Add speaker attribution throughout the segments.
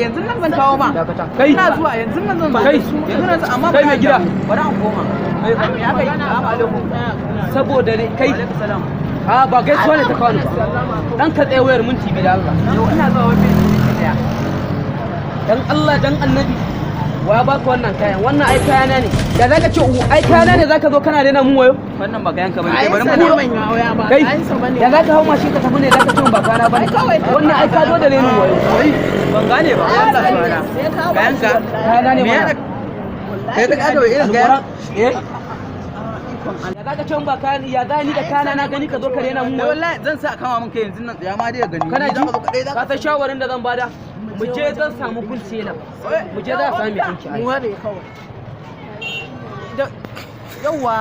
Speaker 1: Yanzu nan zan kawo ma.
Speaker 2: Kai.
Speaker 1: Ina zuwa, yanzu nan zan zo.
Speaker 2: Kai.
Speaker 1: Yanzu nan amma
Speaker 2: Kai mai gida.
Speaker 1: Bari an koma. Me aka yi? Assalamu alaikum.
Speaker 2: Saboda ne kai.
Speaker 1: Alaikum salam.
Speaker 2: A ba gaisuwa ne ta kawo ni ba. Dan ka tsaye wayar minti 2 da Allah.
Speaker 1: Yau ina zuwa wani minti daya.
Speaker 2: Dan Allah dan Annabi. Wa ba ka wannan kayan? Wannan ai kayana ne. Da zaka ce ai kayana ne, zaka zo kana rena mun wayo?
Speaker 1: Wannan ba kayan ka bane. Bari
Speaker 3: Kayansa
Speaker 1: mu
Speaker 3: ne manya waya ba
Speaker 2: Kai,
Speaker 3: kayansa bane.
Speaker 2: da zaka hau mashin ka tafi ne zaka ce mun ba kayana bane. Wannan ai ka zo da renin wayo.
Speaker 1: Ban gane ba. Wannan kayana. Kayan ka.
Speaker 2: Kayana ne
Speaker 1: Me
Speaker 2: mana.
Speaker 1: ya kai ka kada irin kayan?
Speaker 2: Eh? Ya zaka ce mun ba kayan, ya za ni da kayana na gani ka zo ka rena mun
Speaker 1: Eh
Speaker 2: wayo?
Speaker 1: wallahi zan sa kama mun kai yanzu nan, ya ma dai gani.
Speaker 2: Kana
Speaker 1: Ni
Speaker 2: ji?
Speaker 1: zaka zo kadai
Speaker 2: Ka
Speaker 1: zaka.
Speaker 2: san shawarin da zan bada? Mu je zan samu kuntela. Mu je za a sami dinki ai.
Speaker 3: Mu ware kawai.
Speaker 1: Yawwa.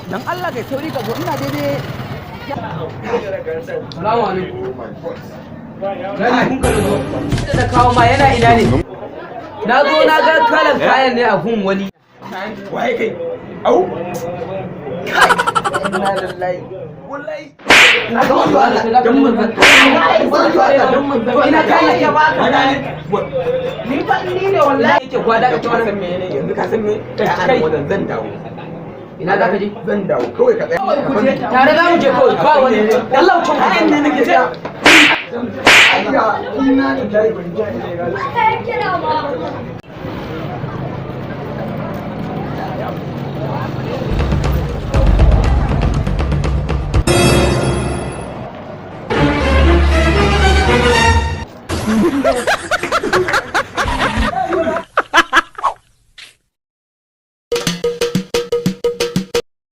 Speaker 1: Dan Allah kai sauri ka zo, ina daidai.
Speaker 2: Salamu alaikum. Gani kun ka zo. Da kawo ma yana ina ne? Na zo na ga kalan kayan ne a gun wani.
Speaker 4: Waye kai? Au!
Speaker 1: Inna lillahi. Wallahi.
Speaker 2: Na ga wani Allah dan manzon. To ina kayan ya baka?
Speaker 3: Ni fa ni ne wallahi.
Speaker 2: Yake gwada ka ci
Speaker 4: Ka san
Speaker 2: wannan.
Speaker 4: mene yanzu? Ka san me?
Speaker 2: Kai.
Speaker 4: Kai, wannan zan dawo.
Speaker 2: Ina za ka je?
Speaker 4: Zan dawo kawai, ka tsaya.
Speaker 2: Tare za mu je kawai, ba wani. Allah ku
Speaker 4: Kayan ne nake ta. Ayya, inna lillahi wa inna ilaihi raji'un.